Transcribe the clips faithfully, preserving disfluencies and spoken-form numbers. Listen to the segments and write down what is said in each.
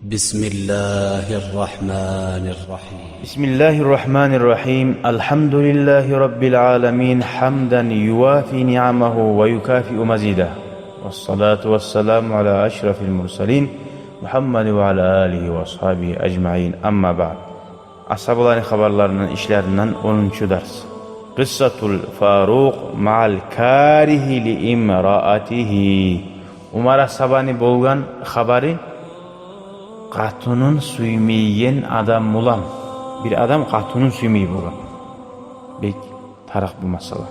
بسم الله الرحمن الرحيم. بسم الله الرحمن الرحيم. الحمد لله رب العالمين، حمدا يوافي نعمه ويكافئ مزيده. والصلاة والسلام على أشرف المرسلين، محمد وعلى آله وأصحابه أجمعين. أما بعد. Асгьабаланы хабарларындан, ишлеринден онунчу дарс. Къиссатул Фарукъ маъал каригьи ли имраатигьи. Умар асгьабаны болгъан хабары къатынын сюймейген адам булан. Бир адам къатынын сюймей болгъан. Бек тарыкъ бу масъала.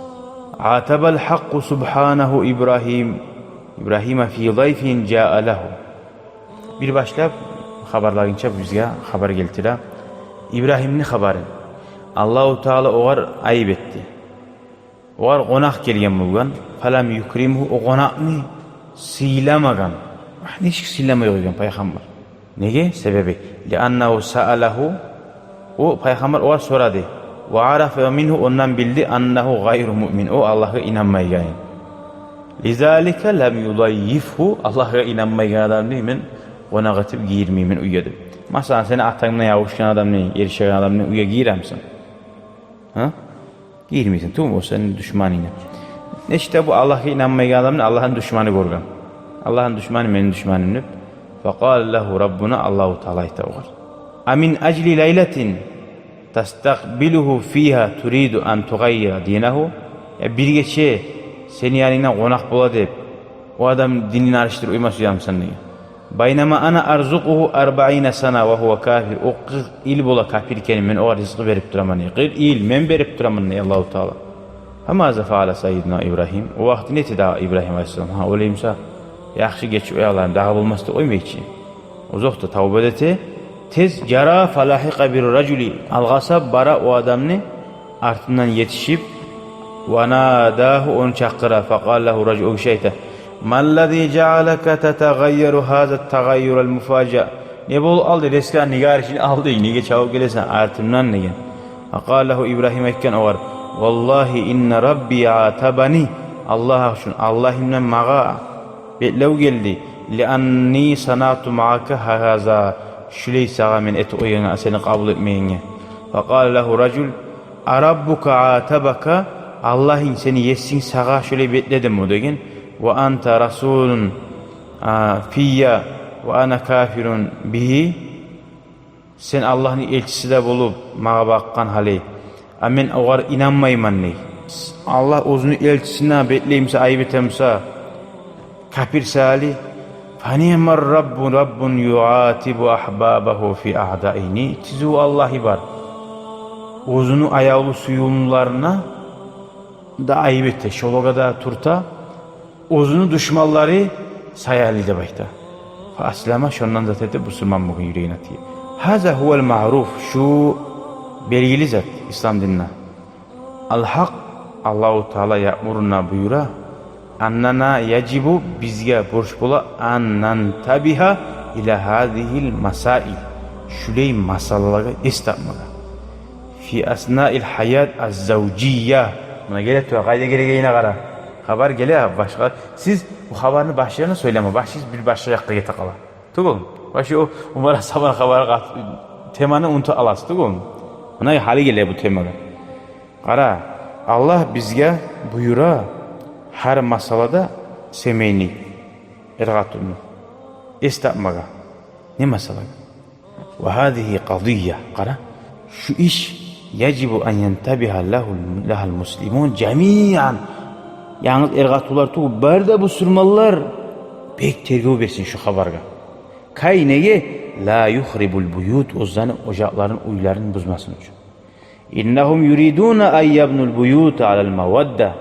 Атабал гьакъкъу субгьанагьу Ибрагьим, Ибрагьима фи дайфин жаа лагьу. Бир башлап, хабарлагъынча, бизге хабар гелтире Ибрагьимни хабарын. Аллагьу Таала огъар айып этди. Огъар къонакъ гелген болгъан. Фалам юкримгьу, о къонакъны сыйламагъан. Нечик сыйламай къойгъан пайхаммар? Неге? Себеби, лианнагьу саалагьу, о пайхаммар огъар сорады. Ва арафа мингьу, ондан билди, аннагьу гъайру муъмин, о Аллагьгъа инанмайгъанын. Лизалика лам юдаййифгьу, Аллагьгъа инанмайгъан адамны мен къонакъ этип гийирмеймен уьйге деп. Масала, сени атанг булан ябушгъан адамны, эришеген адамны уьйге гийиремисен? Гьа? Гийирмейсен, тюгюлмю? О сени душманынг. Нечик де бу Аллагьгъа инанмайгъан адамны Аллагьны душманы гёрген. Аллагьны душманы мени душманым деп. Факъала лагьу Раббуна, Аллагьу Таала айта огъар. Амин ажли лайлатин тастакъбилугьу фигьа туриду ан тугъаййира динагьу. Я бир гече сени янынгда къонакъ бола деп, о адам динин алышдырып къойма сюемисен деген. Байнама ана арзукъугьу арбаина сана ва гьува кафир. О къыркъ йыл бола капир экенин мен огъар ризкъы берип тураман деген. Къыркъ йыл мен берип тураман деген Аллагьу Таала. Фамаза фаала сайидуна Ибрагьим? О вакъти не этди дагъы Ибрагьим алайгьиссалам? Гьа, олай буса, яхшы, гечип къоялым, дагъы болмас деп къоймай чы. Озокъда, тавба да эте. Тез жара фалагьикъа бир ражули, алгъасап бара о адамны артындан етишип, ва надагьу, ону чакъыра. Факъала лагьу ражул, о гиши айта: «Маллази жаалака татагъайяру гьаза тагъайюрал муфажа?» Не болуп къалды, резко нигаришин алдынг, неге чабып гелесен артымдан деген. Факъала лагьу, Ибрагьим айтгъан огъар: «Валлагьи инна Рабби атабани», Аллагь учун, Аллагьымдан магъа бетлев гелди. «Лианни санаъту маъака гьагьаза», шулай сагъа мен этип къойгъангъа, сени къабул этмегенге. Факъала лагьу ражул: «Араббука атабака», Аллагьынг, сени есинг сагъа шулай бетледими деген. «Ва анта расулун, а, фийя ва ана кафирун бигьи». Сен Аллагьны элчиси де болуп, магъа бакъгъан гьали, а мен огъар инанмайман дей. Аллагь оьзюню элчисин бетлей буса, айып эте буса, капир саялы. Фаниъмар Раббу, Раббун юатибу агьбабагьу фи аъдаигьи. Тизив Аллагьы бар. Оьзюню аявлу сюювлюлерине де айып эте, шолагъа да тюрте. Оьзюню душманлары саялы деп айта. Фа аслама, шондан зат этип бусурман болгъан, юрегине тие. Гьаза гьувал маъруф, шу белгили зат ислам динде. Ал гьакъ, Аллагьу Таала яъмуруна, буюра, аннана яжибу, бизге борч бола, ан нантабигьа ила гьазигьил масаил, шулай масъалалагъа эс тапмагъа. Фи аснаил гьаят аз-завжия. Муна геле тура, къайда гелегенине къара. Хабар геле, а, башгъа. Сиз бу хабарны башларына сёйлеме, башыгъыз бир башгъа якъгъа гете къала. Тюгюлмю? Башы о Умар асгьабаны хабары къат-, теманы унутуп аласыз, тюгюлмю? Муна гьали геле бу темагъа. Къара, Аллагь бизге буюра гьар масъалада семейный, эр-къатынны эс тапмагъа. Не масъала? Ва гьазигьи къадия. Къара, шу иш, яжибу ан янтабигьа лагьу, лагьал муслимун жамиан. Янгыз эр-къатынлар тюгюл, бары да бусурманлар бек тергев берсин шу хабаргъа. Кай, неге? Ла юхрибул буют, оьзлени ожакъларын, уьйлерин бузмасын учун. Иннагьум юридуна ан ябнул буюта алал мавадда.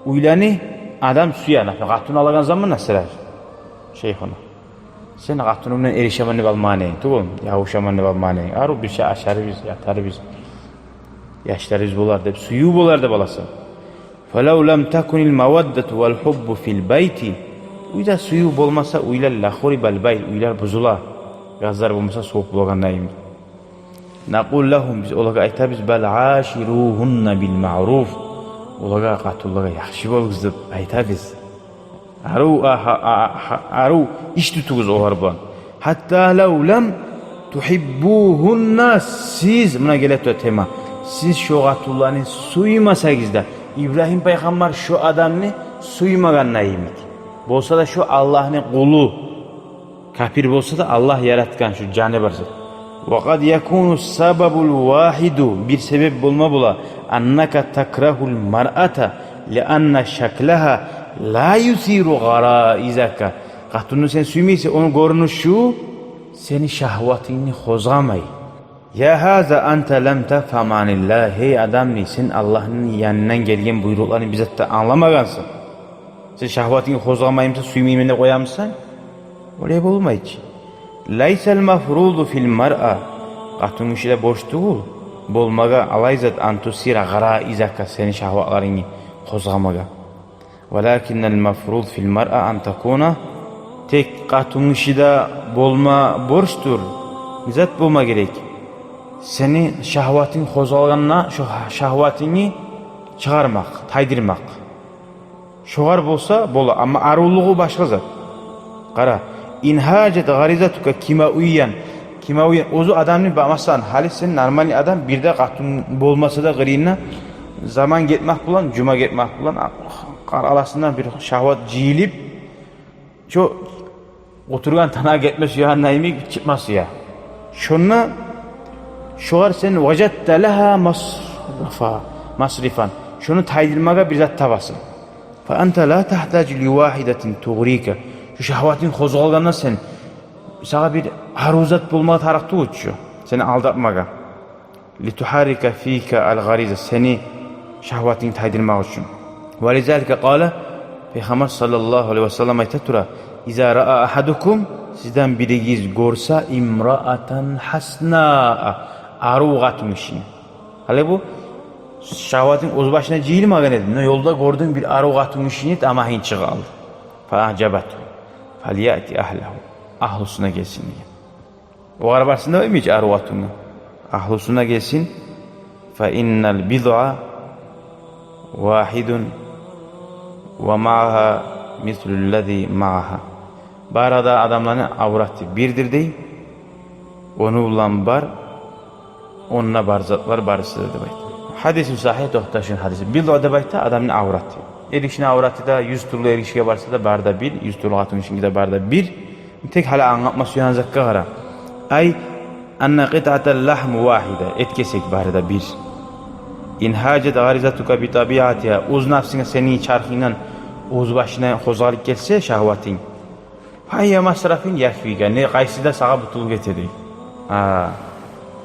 Уьйлени адам сюе, например, къатын алагъан заманда сразу. Шейхуна, сен къатынынг булан эришемен деп алмагъан эдинг, тюгюлмю? Ябушаман деп алмагъан эдинг. Арив бир чай ашарбыз, ятарбыз, яшларыбыз болар деп, сююв болар деп аласан. Фалав лам такунил маваддату вал гьуббу фил байти. Уьйде сююв болмаса, уьйлер, лахурибал байт, уьйлер бузула. Газлар болмаса, сувукъ болагъан йимик. Накъулу лагьум, биз олагъа айтабыз, бал аширугьунна бил маъруф. Олагъа, къатынлагъа яхшы болугъуз деп айтабыз. Арив, а, а, а, а, арив иш тутугъуз олар булан. Гьатта лав лам тугьиббугьунна, сиз, муна геле тура тема, сиз шо къатунланы сюймесегиз де, Ибрагьим пайхаммар шо адамны сюймегенде йимик. Болса да шо Аллагьны къулу, капир болса да, Аллагь яратгъан шо жаны бар зат. Ва къад якуну сабабул вагьиду, бир себеп болма бола, аннака такрагьул маръата ли анна шаклагьа ла юсиру гъараизака. Къатунну сен сюймейсен, ону гёрюнюшю сени шагьватынгны къозгъамай. Я гьаза анта лам тафгьам аниллагь, гьей адам, дей, сен Аллагьны янындан гелген буйрукъланы бир зат да англамагъансан. Сен шагьватынгны къозгъамаймысан, сюймеймен деп къоямысан? Олай болмай чы. Лайсал мафруду фил маръа, къатынгишиде борч тюгюл болмагъа алай зат, ан тусира гъараизака, сени шагьватларынгны къозгъамагъа. Валакиннал мафруд фил маръа ан такуна, тек къатынгишиде болма борчдур, не зат болма герек? Сени шагьватынг къозгъалгъанда шо шагьватынгны чыгъармакъ, тайдырмакъ. Шогъар болса бола, амма арувлугъу башгъа зат. Къара, ин гьажат гъаризатука кимауиян, кимауиян, оьзю адамны ба-, масала, гьали сен нормальный адам, бирде къатынг болмаса да къырыйында, заман гетмек булан, жума гетмек булан, а-, къар аласындан бир шагьват жыйылып, шо олтургъан тана гетме сюегенде йимик чыкъма сюе. Шонда шогъар сен важатта лагьа масрифа-, масрифан, шону тайдырмагъа бир зат табасан. Фа анта ла тагьтажу ли вагьидатин тугърика. Шо шагьватынг къозгъалгъанда сен, сагъа бир арув зат болмагъа тарыкъ тюгюл чю сени алдатмагъа. Литугьаррика фика ал гъариза, сени шагьватынгны тайдырмакъ учун. Ва лизалика къала, Пайхаммар саллаллагьу алайгьи ва саллам айта тура: иза раа агьадукум, сизден биригиз гёрсе, имраатан гьаснаа, арув къатынгишини. Гьали бу шагьватынг оьз башына жыйылмагъан эди, но ёлда гёрдюнг бир арув къатынгишини, тамагьынг чыгъып къалды. Фа агьжабатгьу, фальяти агьлагьу, агьлюсюне гелсин деген. Огъар барсын деп айтмай чы, арув къатынгъа. Агьлюсюне гелсин. Фа иннал бидъа вагьидун ва магьа мислуллази магьа. Бары да адамланы авраты бирдир дей. Ону булан бар, онда бар затлар барысы да деп айта. Гьадису сагьигь, токъташгъан гьадис. Бидъа деп айта адамны авраты. Эркишини авраты да юз тюрлю эркишиге барса да бары да бир, юз тюрлю къатынгишиге де бары да бир. Тек гьали англатма сюеген затгъа къара. Ай, анна къитъатал лагьм вагьида, эт кесек бары да бир. Ин гьажат гъаризатука би табиатигьа, оьз напсынга сени чархынгдан оьз башына къозгъалып гелсе шагьватынг. Фа айя масрафин якфика, не къайсы да сагъа бутулуп гете дей. А.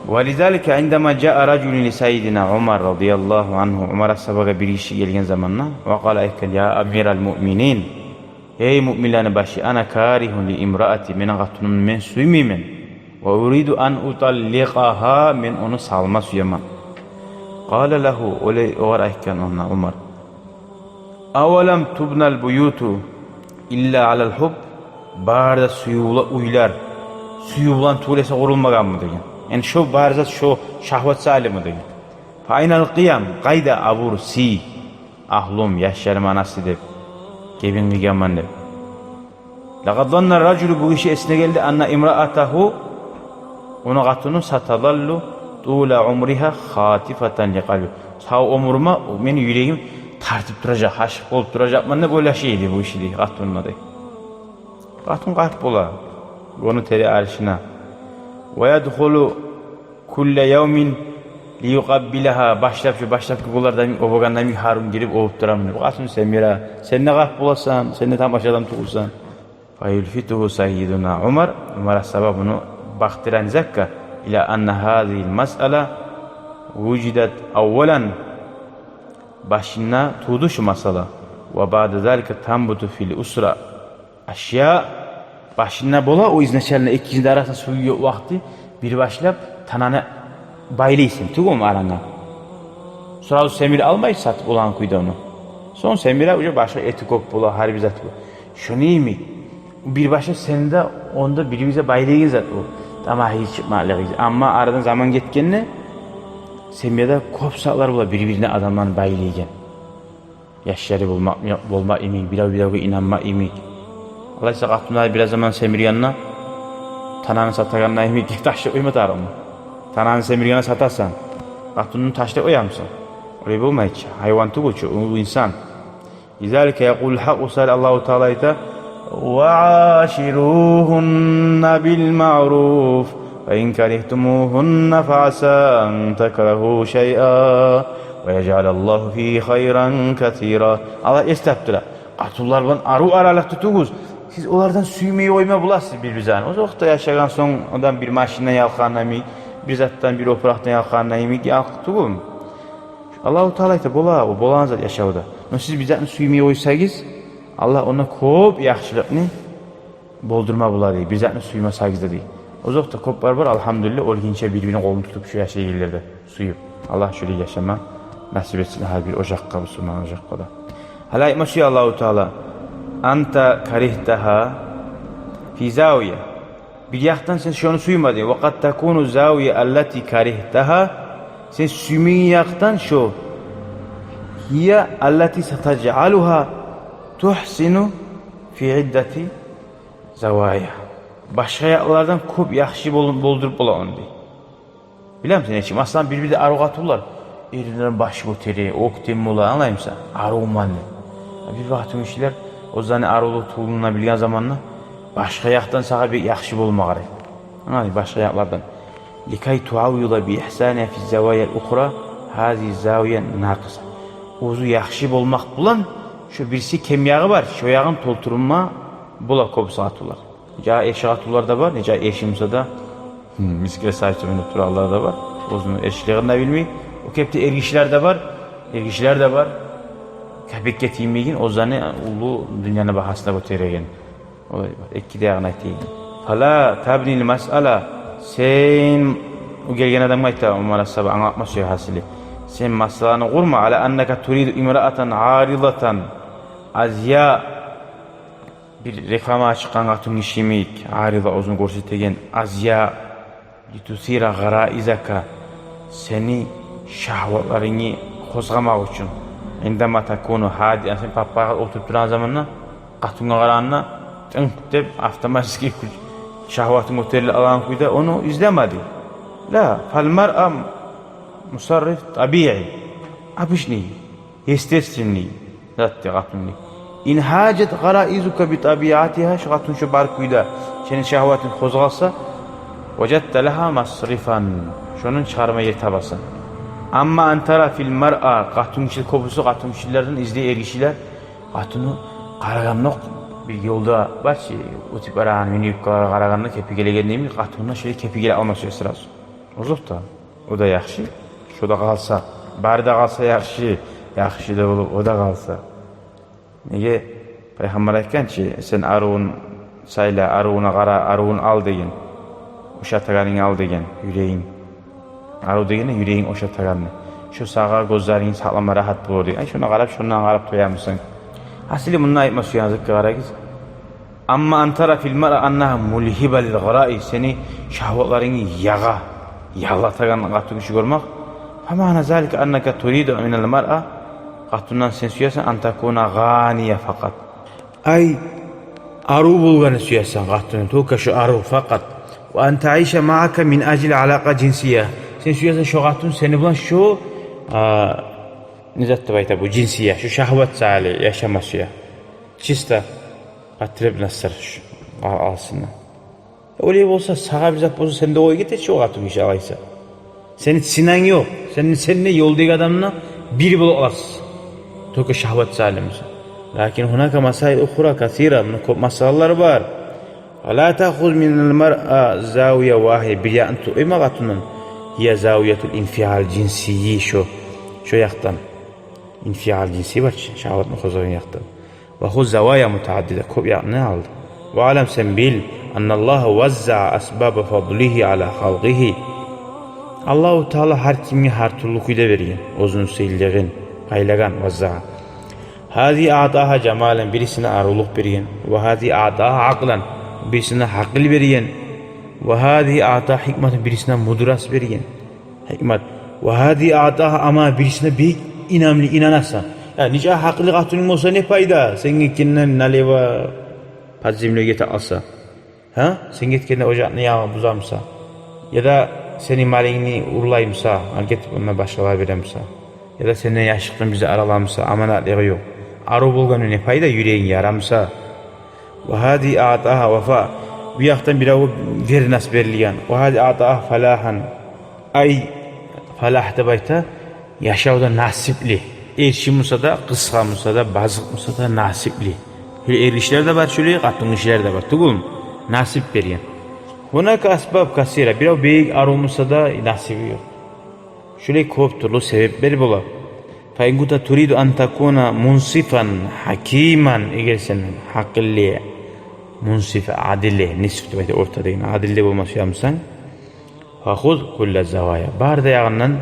Ва лизалика индама жаа ражулун ли сайидина Умар радияллагьу ангьу, Умар асгьабагъа бир гиши гелген заманда, ва къала, айтгъан: я амирал муъминин, гьей муъминлени башы, ана каригьун ли имраати, мени къатынымны мен сюймеймен. Ва уриду ан уталликъагьа, мен ону салма сюемен. Къала лагьу, олай огъар айтгъан онда Умар: авалам тубнал буюту илла алал гьубб, бары да сюювлю уьйлер сююв булан тюгюл эсе къурулмагъанмы деген. Яни шо бары зат шо шагьват саялымы деген. Фа айнал къиям, къайда абур, сый, агьлюм, яшларым, анасы деп, гебин къыйгъанман деп. Лакъад занна ражулу, бу гиши эсине гелди, анна имраатагьу, ону къатыны, сатазаллу тула умригьа хатифатан ли къалби. Сав оьмюрюме мени юрегим тартып туражакъ, гьашыкъ болуп туражакъман деп ойлаша эди бу гиши дей, къатынына дей. Къатын къарт бола, ону тери аршына. Ва ядхулу кулла явмин лиюкъаббилагьа, башлап, шо башлапгъы гюнлерде мен оьбегенде мен гьар гюн гирип оьбюп тураман. Къатын, сен бир, сен де къарт боласан, сен де тамаша адам тюгюлсен. Фа юлфитугьу сайидуна Умар, Умар асгьаба муну бакъдыра не затгъа, ила анна гьазигьил масъала вужидат аввалан, башында тувду шу масъала, ва баъда залика танбуту фил усра ашья, башында бола о изначально экисини де арасында сув ёкъ вакъти бир башлап тананы байлайсан тюгюлмю арангъа. Сразу семир алмай сатып олагъан кюйде ону. Сонг семире уже башгъа, эти кёп бола, гьар бир зат бола. Шону йимик бир башлап сени де, ону да бир-биригизге байлайгъан зат о. Тамагьы чыкъмакълыгъыгъыз. Амма арадан заман гетгенде семьяда кёп затлар бола бир-бирине адамланы байлайгъан. Яшлары болмакъ, болмакъ йимик, бирев-биревге инанмакъ йимик. Алайса къатынлар бираз заман семиргенде, Тананы сатагъанда йимик ташлап къойма тарыкъмы? Тананы семиргенде сатасан, къатынны ташлап къоямысан? Олай болмай чы. Гьайван тюгюл чю, уллу инсан. لذلك يقول الحق, шо саялы Аллагьу Таала айта: وعاشروهن بالمعروف فإن كرهتموهن فعسى أن تكرهوا شيئا ويجعل الله فيه خيرا كثيرا. Аллагь эс тапдыра. Къатынлар булан арив аралыкъ тутугъуз. Сиз олардан сюймей къойма боласыз бир-биригизни. Озокъда, яшагъан сонг адам бир машиндан ялкъгъанда йимик, бир затдан, бир опуракъдан ялкъгъанда йимик, ялкъ тюгюлмю? Аллагьу Таала айта: бола, о болагъан зат яшавда. Но сиз бир затны сюймей къойсагъыз, Аллагь онда кёп яхшылыкъны болдурма бола дей, бир затны сюймесегиз де дей. Озокъда, кёплер бар, алгьамдулиллагь, оьлгюнче бир-бирини къолун тутуп, шо яшайгъанлар да сююп. Аллагь шолай яшама насип этсин гьар бир ожакъгъа, бусурман ожакъгъа да. Гьали айтма сюе Аллагьу Таала: أنت كرهتها في زاوية. Бир якъдан сен шону сюймединг. وقد تكون الزاوية التي كرهتها, сен сюймеген якъдан шо, هي التي ستجعلها تحسن في عدة زوايا. Башгъа якълардан кёп яхшы бол-, болдуруп бола ону дей. Билемисен нечик? Масала, бир-бирде арив къатынлар, эрлерден баш гётере, оьктем бола, англаймысан? Арив ман деп. Бир къатынгишилер оьзлени аривлугъун билген заманда башгъа якъдан сагъа бек яхшы болма къарай. Англаймысан, башгъа якълардан. لكي تعوض بإحسانها في الزوايا الأخرى هذه الزاوية الناقصة. Оьзю яхшы болмакъ булан шо бириси кем ягъы бар, шо ягъын толтурма бола кёбюсю къатынлар. Нече эрши къатынлар да бар, нече эрши буса да, гьм, мисге сайсу минип турагъанлар да бар. Оьзюню эршилигин де билмей, о кепде эргишилер де бар, эргишилер де бар. Кепекге тиймейген, оьзлени уллу дюньяны багьасына гётереген. Олай бар. Эки де ягъын айтайым. فلا تبن المسألة, сен, о гелген адамгъа айта Умар асгьаба, англатма сюе гьасили. Сен масъаланы къурма, على أنك تريد امرأة عارضة أزياء. Бир рекламагъа чыкъгъан къатынгиши йимик, ариза, оьзюн гёрсетеген, азия, لتثير غرائزك, сени шагьватларынгны къозгъамакъ учун. عندما تكون هادئا, сен паппагъа олтуруп турагъан заманда, къатынгъа къарагъанда, тынг деп, автоматически шагьватынг гётерилип алагъан кюйде ону излеме дей. لا, فالمرأة مصرف طبيعي, обычный, естественный зат дей къатынны. إن هاجت غرائزك بطبيعتها, шо къатын шо бар кюйде сени шагьватынг къозгъалса, وجدت لها مصرفا, шону чыгъарма ер табасан. أما أن ترى في المرأة, къатынгиши, кёбюсю къатынгишилерден излей эргишилер, къатыны къарагъандокъ, бир ёлда бар чы, оьтюп барагъан миниюбкалагъа къарагъанда кепи гелеген йимик, къатынына шолай кепи геле алма сюе сразу. Озокъда, о да яхшы. Шо да къалса, бары да къалса яхшы, яхшы да болуп, о да къалса. Неге? Пайхаммар айтгъан чы: сен аривню сайла, аривню къара, аривню ал деген. Ошатагъанынгны ал деген, юрегинг. Арив дегени юрегинг ошатагъанны. Шо сагъа гёзлерингни сакълама рагьат болур деген. Ай, шону къарап, шондан къарап къоямысан? Гьасили, мунда айтма сюеген затгъа къарагъыз. أما أن ترى في المرأة أنها ملهبة للغرائز, сени шагьватларынгны ягъа, яллатагъан къатынгиши гёрмек. فمعنى ذلك أنك تريد من المرأة, къатындан сен сюесен, أن تكون غانية فقط. Ай, арив болгъанны сюесен къатынны, только шо арив, فقط. وأن تعيش معك من أجل علاقة جنسية. Сен сюесен шо къатын сени булан шо, а, не зат деп айта бу, жинсия, шо шагьват саялы яшама сюе. Чисто потребностьлар ш-, а-, алсындан. Олай болса, сагъа бир зат болса, сен де къоюп гете чи о къатынгиши алайса. Сени ценанг ёкъ. Сен, сен де ёлдагъы адам да бир болуп къаласыз. Только шагьват саялы буса. لكن هناك مسائل أخرى كثيرة. Муна кёп масъалалар бар. ولا تأخذ من المرأة زاوية واحدة. Бир якъны тутма къатындан. هي زاوية الانفعال الجنسي, шо, шо якъдан. Инфиал жинси бар чы, шагьватны къозгъайгъан якъдан. وخذ زوايا متعددة, кёп якъны ал. واعلم, сен бил, أن الله وزع أسباب فضله على خلقه. Аллагьу Таала гьар кимге гьар тюрлю кюйде берген оьзюню сыйлыгъын, пайлагъан, وزع. هذه أعطاها جمالا, бирисине аривлукъ берген. وهذه أعطاها عقلا, бирисине гьакъыл берген. وهذه أعطاها حكمة, бирисине мудрость берген. Гьикмат. وهذه أعطاها أمانة, бирисине бек инамлы, инанасан. Я, нече гьакъыллы къатынынг болса, не пайда? Сен гетгенден налево под землёй гете къалса. Гьа? Сен гетгенде ожакъны ягъып бузамыса? Яда сени малынгны урлаймыса, ал гетип онда башгъалагъа беремиса? Яда сенден яшлыкъны бизге араламыса, аманатлыгъы ёкъ? Арив болгъанда не пайда, юрегинг ярамыса? Ва гьази аътагьа вафа. Бу якъдан биревге верность берилген. Ва гьази аътагьа фалагьан. Ай, фалагь деп айта, яшавда насипли. Эрши буса да, къысгъа буса да, базыкъ буса да насипли. Шолай эргишилер де бар, шолай къатынгишилер де бар. Тюгюлмю? Насип берген. Гьунака асбаб касира. Бирев бек арив буса да, насиби ёкъ. Шолай кёп тюрлю себеплер бола. Фа ин кунта туриду ан такуна мунсифан гьакиман, эгер сен гьакъыллы, мунсиф, адилли, нисф деп айта, орта деген, адилли болма сюемисен, фахуз кулла завая, бары да ягъындан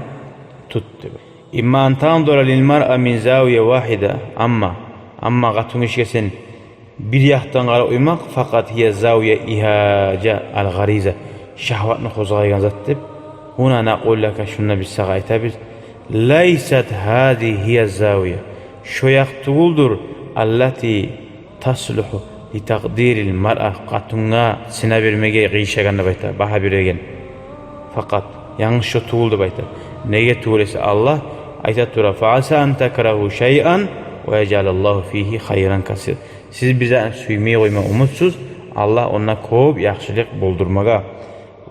тут деп. Имма ан танзура лил маръа мин завия вагьида, амма, амма къатынгишге сен бир якъдан къарап къоймакъ, факъат гьия завия игьажа ал гъариза, шагьватны къозгъайгъан зат деп. Гьуна накъулу лака, шунда биз сагъа айтабыз, лайсат гьази гьия завия, шо якъ тюгюлдюр, аллати таслугьу ли такъдирил маръа, къатынгъа сына бермеге къыйышагъан деп айта, багьа береген. Факъат янгыз шо тюгюл деп айта. Неге тюгюл эсе, Аллагь айта тура, фа аса ан такрагьу шайъан ва яжъалаллагьу фигьи хайран касир. Сиз бир затны сюймей къойма умутсуз, Аллагь онда кёп яхшылыкъ болдурмагъа.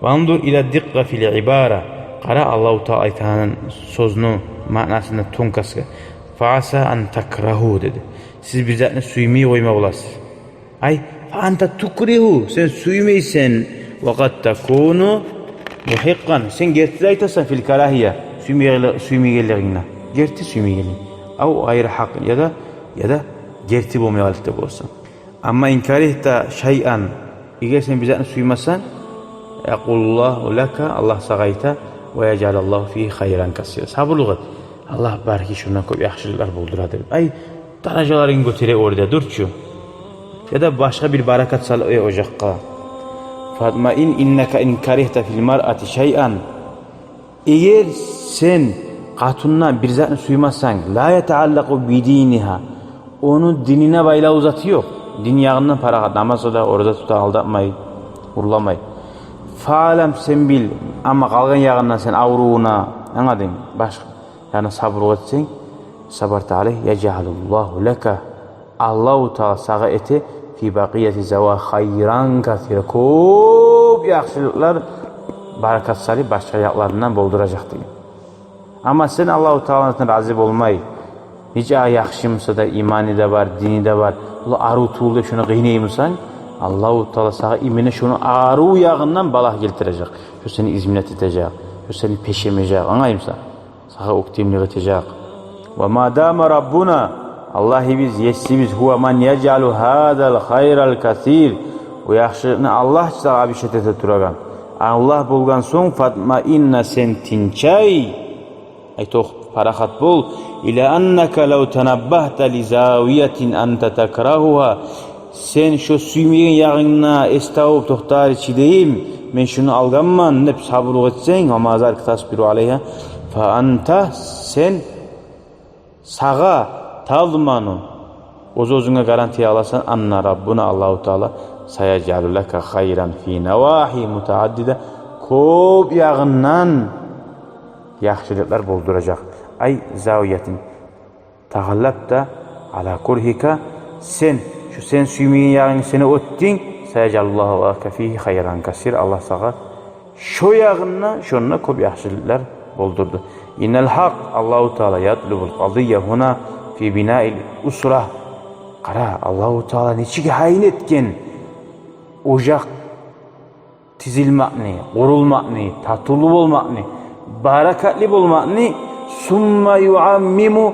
Ванзур ила дикъкъа фил ибара. Къара Аллагьу Таала айтагъан сёзню маънасына, тонкостгъа. Фа аса ан такрагьу деди. Сиз бир затны сюймей къойма боласыз. Ай, фа анта тукригьу, сен сюймейсен, ва къад такуну мугьикъкъан, сен герти айтасан фил карагьия, сюймегенли-, сюймегенлигингни. Герти сюймегенлигинг. Ав гъайри гьакъ, яда, яда герти болмай къалып да боласан. Амма ин каригьта шайъан, эгер сен бир затны сюймесенг, якъулуллагьу лака, Аллагь сагъа айта, ва яжъалаллагьу фигьи хайран касира. Сабурлукъ эт. Аллагь балики шондан кёп яхшылыкълар болдурар деп. Ай, даражаларынг гётере орда дурчу. Яда башгъа бир баракат сал, э, ожакъгъа. Фатмаин, иннака ин каригьта фил маръати шайъан. Эгер сен къатындан бир затны сюймесенг, ла ятааллакъу бидинигьа, ону динине байлавлу заты ёкъ. Дин ягъындан парахат, намаз къыла, ораза тута, алдатмай, урламай. Фаълам, сен бил, амма къалгъан ягъындан сен аврувуна, англадынг, башгъа ягъына сабурлукъ этсенг, сабарта алайгь, яжъалуллагьу лака, Аллагьу Таала сагъа эте фи бакъияти завая хайран касира, кёп яхшылыкълар, баракат салып, башгъа якъларындан болдуражакъ деген. Амма сен Аллагьу Тааланы рази болмай, нече яхшы буса да, иманы да бар, дини де бар, ол арив тюгюл деп шону къыйнаймысан, Аллагьу Таала сагъа именно шону арив ягъындан балагь гелтирежек. Шо сени изменять этежек, шо сени пешемежек, англаймысан? Сагъа оьктемлик этежек. Ва ма дама Раббуна, Аллагьыбыз, Есибиз, гьува ман яжъалу гьазал хайрал касир, о яхшылыкъны Аллагь чы сагъа обещать эте турагъан. Аллагь болгъан сонг, фатмаинна, сен тынчай, ай, тох, парахат бол. Ила аннака лав танаббагьта ли завиятин анта такрагьугьа, сен шо сюймеген ягъынгны эс тавуп, тохтар, чыдайым, мен шуну алгъанман деп сабурлукъ этсенг, ва ма залика тасбиру алайгьа, фа анта, сен, сагъа, тазману, оьз-оьзюнге гарантия аласан, анна Раббуна, Аллагьу Таала, саяжъалу лака хайран фи навагьи мутааддида, кёп ягъындан яхшылыкълар болдуражакъ. Ай завиятин тагъаллабта ала кургьика, сен, шо сен сюймеген ягъынгны сен оьтдюнг, саяжъалуллагьу лака фигьи хайран касир, Аллагь сагъа шо ягъында, шонда кёп яхшылыкълар болдурду. Иннал гьакъ, Аллагьу Таала, ятлубул къадия гьуна фи бинаил усра. Къара, Аллагьу Таала нечик гьайын этген ожакъ тизилмакъны, къурулмакъны, татывлу болмакъны, баракатлы болмакъны, сумма юаммиму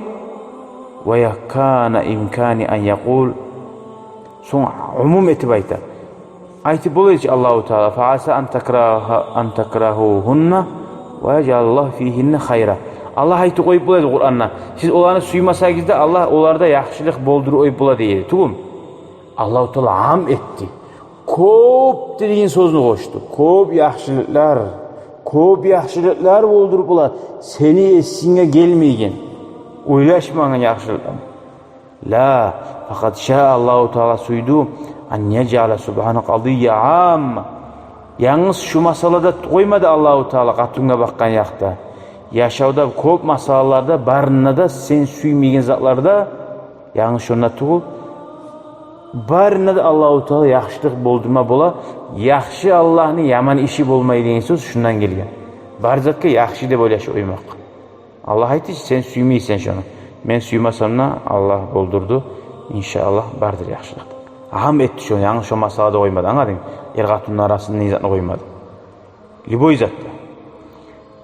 ва якана имкани ан якъул, сонг умум этип айта. Айтып бола эди чи Аллагьу Таала, фа аса ан такрагьа-, ан такрагьугьунна ва яжъалаллагьу фигьинна хайра. Аллагь айтып къоюп бола эди Къуранда, сиз оланы сюймесегиз де, Аллагь оларда яхшылыкъ болдуруп къоюп бола дей эди. Тюгюлмю? Аллагьу Таала ам этди. Кёп деген сёзню къошду. Кёп яхшылыкълар, кёп яхшылыкълар болдуруп бола сени эсинге гелмейген, ойлашмагъан яхшылыкълар. Ла, факъат ша, Аллагьу Таала сюйдю, Ан яжъала субгьана къадия амма. Янгыз шу масъалада къоймады Аллагьу Таала, къатынгъа бакъгъан якъда. Яшавда кёп масъалаларда, барында да, сен сюймейген затларда, янгыз шонда тюгюл, барында да Аллагьу Таала яхшылыкъ болдурма бола. Яхшы Аллагьны, яман иши болмай деген сёз шундан гелген. Бар затгъа яхшы деп ойлашып къоймакъ. Аллагь айтды чы, сен сюймейсен шону. Мен сюймесем де, Аллагь болдурду. Иншааллагь, бардыр яхшылыкъ. Агьам этди шону, янгыз шо масъалада къоймады, англадынг? Эр-къатынны арасында не затны къоймады. Любой затда.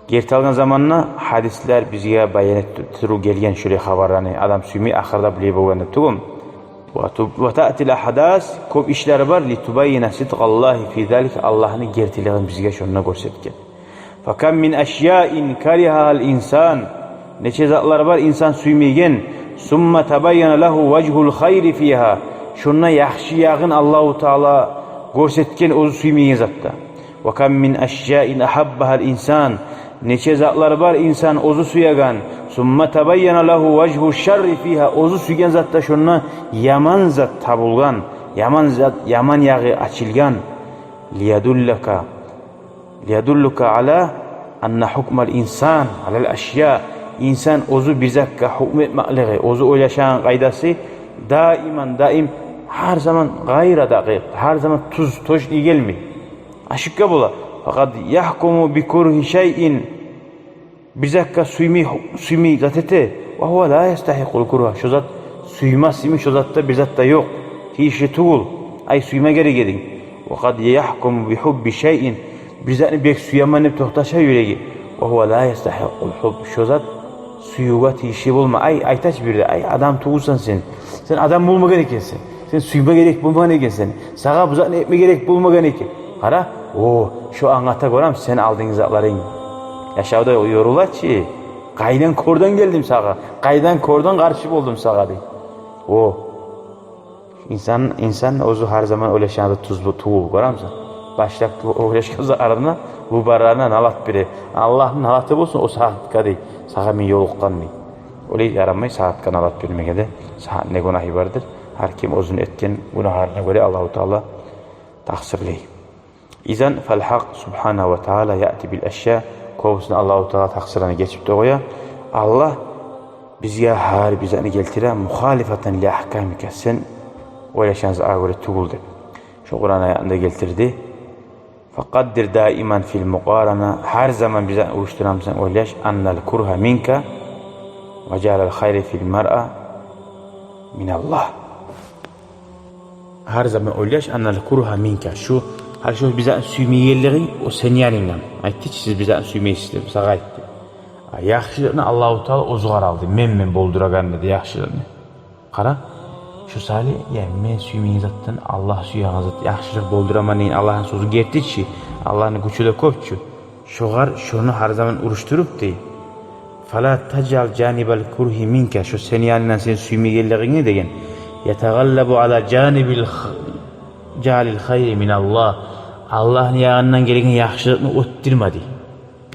Герти алгъан заманда гьадислер бизге баян этип туруп гелген шулай хабарланы, адам сюймей, ахырда булай болгъан деп тюгюлмю? Ва ту-, ва таътил агьдас, кёп ишлер бар, литубаййина сидкъаллагьи фи залик, Аллагьны гертилигин бизге шонда гёрсетген. Факам мин ашяин каригьагьал инсан. Нече затлар бар инсан сюймейген. Сумма табайяна лагьу важгьул хайри фигьа. Шонда яхшы ягъын Аллагьу Таала гёрсетген оьзю сюймейген затда. Ва кам мин ашяин агьаббагьал инсан. Нече затлар бар инсан оьзю сюеген. Сумма табайяна лагьу важгьу шарри фигьа. Оьзю сюйген затда шонда яман зат табулгъан. Яман зат, яман ягъы ачылгъан. Лиядуллака Лиядуллука ала анна гьукмал инсан алал ашя. Инсан оьзю бир затгъа гьукму этмеклиги, оьзю ойлашагъан къайдасы даиман, даим, гьар заман гъайра дакъикъ, гьар заман тюз, точный гелмей. Ошибка бола. Факъад ягькуму би кургьи шайин. Бир затгъа сюймей, сюймей зат эте. Ва гьува ла ястагьикъул кургьа. Шо зат сюймас йимик, шо затда бир зат да ёкъ. Тийишли тюгюл. Ай, сюйме герек эдинг. Ва къад ягькуму би гьубби шайин. Бир затны бек сюемен деп токъташа юреги. Ва гьува ла ястагьикъул гьуб. Шо зат сюювге тийишли болма. Ай, айтачы бир де, ай, адам тюгюлсен сен. Сен адам болмагъан экенсен. Сен сюйме герек болмагъан экенсен. Сагъа бу затны этме герек болмагъан экен. Къара, о, шо англата, гёрем, сен алдынгы затларынг. Яшавда ёрулачы. Къайдан кёрден гелдим сагъа? Къайдан кёрден къаршы болдум сагъа, дей. О, инсан, инсан оьзю гьар заман ойлашагъанда тюз тюгюл, гёремисен? Башлап ойлашгъан затларына, бу барларына налат бере. Аллагьны налаты болсун о сагьатгъа, дей. Сагъа мен ёлукъгъан, дей. Олай ярамай сагьатгъа налат бермеге де. Сагьатны гюнагьы бардыр. Гьар ким оьзюню этген гюнагьларына гёре Аллагьу Таала такъсырлай. Изан фал гьакъ субгьанагьу ва таала яъти бил ашя, кёбюсюн Аллагьу Таала такъсырланы гечип де къоя. Аллагь бизге гьар бир затны гелтире, мухалифатан ли агькамика, сен ойлашагъан затгъа гёре тюгюл деп. Шо Къуран аятында гелтирди. Факъаддир даиман фил мукъарана, гьар заман бир затны урушдурамысан, ойлаш, аннал кургьа минка ва жаълал хайри фил маръа миналлагь. Гьар заман ойлаш, аннал кургьа минка. Шу, гьар шу бир затны сюймейгенлигинг, о сени янынгдан. Айтды чы, сиз бир затны сюймейсиз деп, сагъа айтды. А яхшылыкъны Аллагьу Таала оьзю къаралды. Мен, мен болдурагъан, деди, яхшылыкъны. Къара, шу саялы, я, мен сюймейген затдан Аллагь сюеген зат, яхшылыкъ болдураман деген Аллагьны сёзю герти чи, Аллагьны гючю де кёп чю. Шогъар шону гьар заман урушдуруп, дей. Фала тажъал жанибал кургьи минка, шо сени янынгдан сен сюймейгенлигингни деген. Ятагъаллабу ала жанибил х-, жаълил хайри миналлагь. Аллагьны ягъындан гелген яхшылыкъны оьтдюрме, дей.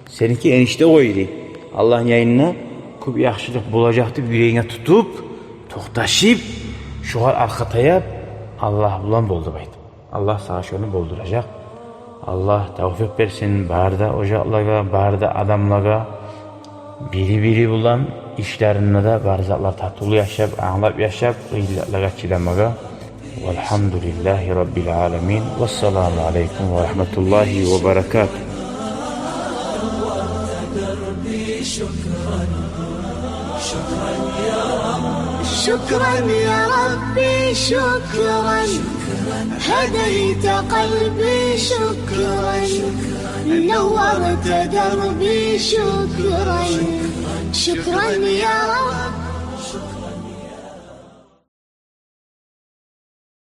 Сеники энишде къой, дей. Аллагьны янында кёп яхшылыкъ болажакъ деп юрегинге тутуп, токъташып, шогъар аркъа таяп, Аллагь булан бол деп айт. Аллагь сагъа шону болдуражакъ. Аллагь тавфикъ берсин бары да ожакълагъа, бары да адамлагъа, бири-бири булан ишлеринде де бары затлар татывлу яшап, англап яшап, къыйынлыкълагъа чыдамагъа. Валгьамдулиллагьи раббил аламин. Вассаламу алейкум ва рагьматуллагьи ва баракатугь. شكرا يا ربي، شكرا. هديت قلبي، شكرا. نورت دربي، شكرا. شكرا يا رب.